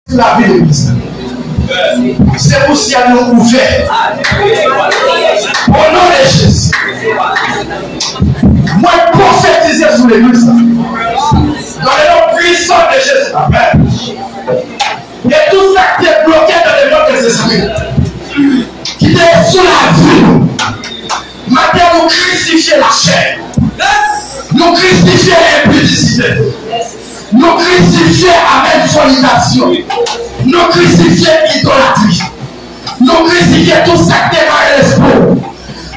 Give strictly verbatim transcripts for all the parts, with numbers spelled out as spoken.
Sou lavi legliz la. Se pou syèl nou ouvè. O non de Jezi. Mwen pwofetize sou legliz la. Dans le nom puissant de Jésus. Amen. E tout sa ki te bloke dans le monde des esprits, ki te sou lavi nou. Maten, nou krisifye lachè. Nou krisifye enpidisite. Nou krisifye, amèn, fònikasyon. Nou krisifye idolatri. Nou krisifye tout sa k te mare lespri w.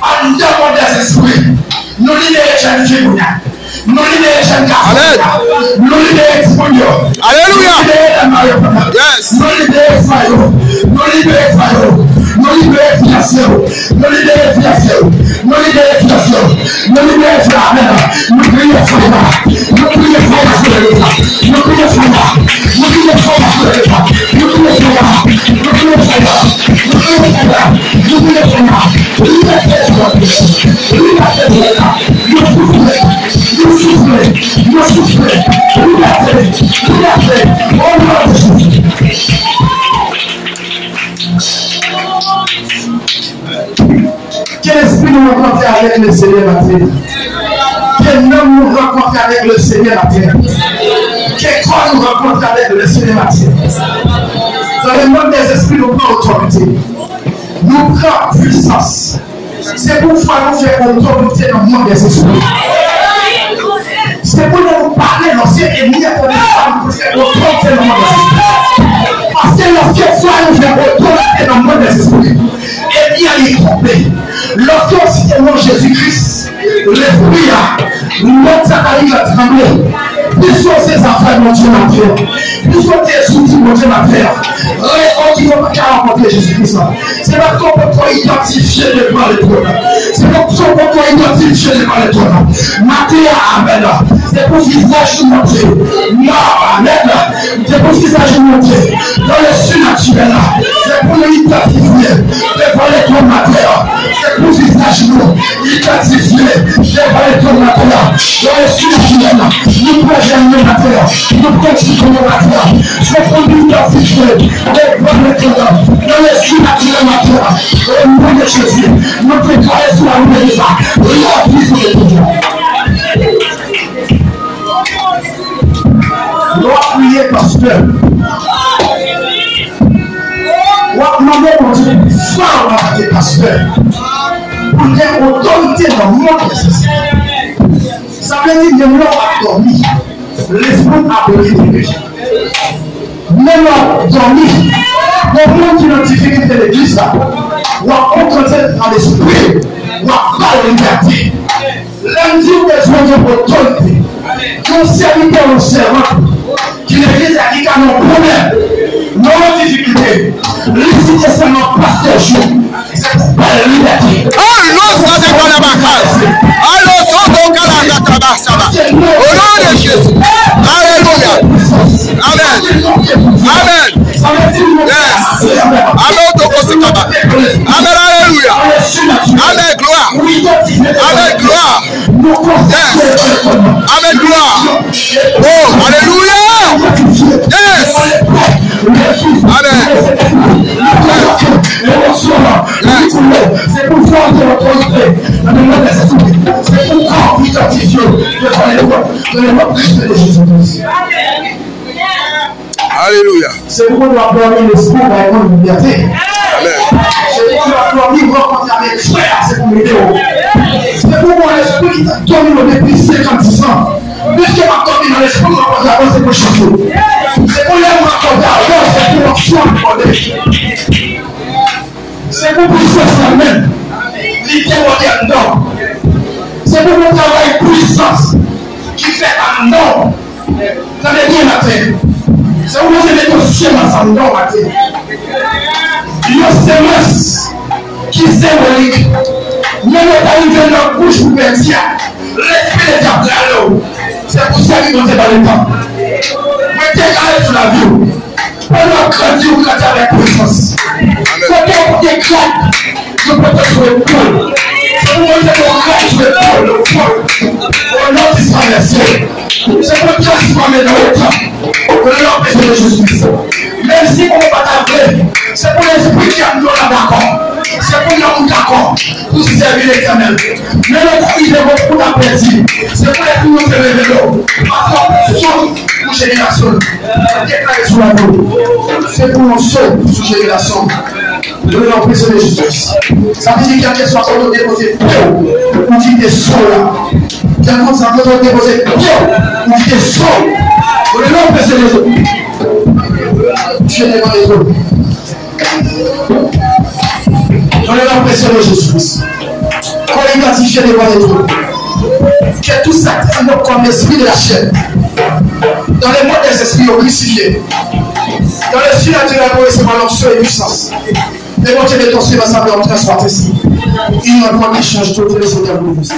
Anndan mond dèzespri, nou libere jèn fi moun nan. Nou libere jèn gason yo. Nou libere timoun yo. Alelouya. Nou libere dam yo. Yes. Nou libere frè yo. Nou libere frè yo. Nou libere fiyanse yo. Nou libere fiyanse yo. Nou libere fiyanse yo. Nou libere frè. Amèn. Nou priye faya. Nou priye faya sou legliz la. Nou priye faya. Nou priye faya sou legliz la. Nou priye faya. Nou priye faya. Nou priye faya. Nou priye faya. Nou priye faya. Libète pou legliz la. Libète pou legliz la. Nou soufle, nou soufle, nou soufle. Libète, libète, o non de Jezi. Ke lespri nou rankontre avèk Lesenyè maten. Ke nanm nou rankontre avèk Lesenyè maten. Ke kò nou rankontre avèk Lesenyè maten. Dans le monde des esprits, nou pran otorite. Nou pran pwisans. Se pou fwa nou fè otorite nan mond dèzespri. Se pou lè nou pale, lòske ènmi a tande fwa nou pou fè otorite nan mond dèzespri. Paske lòske fwa nou fè otorite nan mond dèzespri, ènmi a li twonpe. Lòske w site non Jezi Kris, lespri a, mond sa ta rive tranble. Piske w se zafè Bondye maten. Piske w te sou ti Bondye maten. Rezon ki fè w pa ka rankontre Jezi Kris la. Se paske w poko idantifye devan letwòn. Se paske w poko idantifye devan letwòn. Maten an, amèn. Se pou vizaj nou montre. Non, amèn. Se pou vizaj nou montre. Dans le surnaturel la. Se pou nou idantifye devan letwòn maten an. Se pou vizaj nou idantifye devan letwòn maten an. Dans le surnaturel la. Nou pran jèn yo maten an. Nou pran ti yo maten an. Se pou nou idantifye devan letwòn nan. Dans le surnaturel maten an. O non de Jezi, nou deklare sou lavi legliz la. Lavi sou legliz la. Lè w ap priye pastè, w ap mande Bondye pou fwa w antanke pastè, pou l gen otorite nan mond dèzespri. Sa vle di, menm lè w ap dòmi, lespri w ap rete. Menm lè w ap dòmi, yon moun ki nan difikilte legliz la, w ap konfwonte l nan lespri, w ap ba l libète. Lè m di w bezwen gen otorite, yon sèvitè, yon sèvant ki legliz la ki ka nan pwoblèm, nan yon difikilte, li site sèlman pastè Jou, se pou ba l libète. Alo, sante kalabakal. Alo, soto kalabakal. Saba. O non de Jezi. Alelouya. Amèn. Amèn. Yes. Amèn, otoko se kaba. Amèn, alelouya. Amèn, glwa. Amèn, glwa. Yes. Amèn, glwa. Oh, alelouya. Yes. Amèn. Yes. Se pou fwa de otorite nan men de sesi. Se pou kò idantifye de fwa de lwa. Nan le nom de Jésus-Christ. Alelouya. Se pou nou ap dòmi lespri w bay moun libète. Amèn. Se pou nou ap dòmi rankontre avèk frè a, se pou l ede w. Se pou mwen lespri ki t ap domine w depi senkant dis an. Piske m ap dòmi nan lespri m rankontre avè w, se pou l chanje. Se pou lè m rankontre avè w, se pou onksyon debòde. Se pou pwisans la menm li debòde anndan w. Se pou yon travay pwisans ki fèt anndan w. Tande byen maten. Se pou Bondye mete yon semans anndan w maten. Yon semans ki senbolik. Menm lè w ta rive nan bouch pou pèdi a, lespri Bondye ap rale w. Se pou sèvi Bondye pa letan. Mwen deklare sou lavi w. Pandan w ap grandi, ou grandi avèk pwisans. Kote w pote grad, nou pote sou epòl. Se pou Bondye fè w grad sou epòl, epòl. O non di San Mèsi. Se pou transfòme nan otan. O non de Jezi Kris. Menm si moun pa ta vle, se pou lespri ki anndan w la dakò. Se pou nanm ou dakò pou sèvi Letènèl. Men lè w rive, ou ta pèdi. Se pou lespri ou te revele w. Paske w ap yon so pou jenerasyon l. Deklare sou lakou. Se pou yon so sou jenerasyon l. Nan non presyè de Jezi Kris. Sa vle di kèlkeswa kote w depoze pye w, ou kite so la. Kèlkeswa kote w depoze pye w, ou kite so. Nan non presyè de Jezi. Fye devan Letènèl. Nan non presyè de Jezi Kris. Kò idantifye devan Letènèl. Ke tout sa ki anndan kò m, lespri de la chè, dans le monde des esprits, yo krisifye. Dans le surnaturel, pou resevwa lonksyon e pwisans. E Bondye mete yon semans avè yon transfwa tesi. Une rencontre qui change tout, le Seigneur vous bénisse.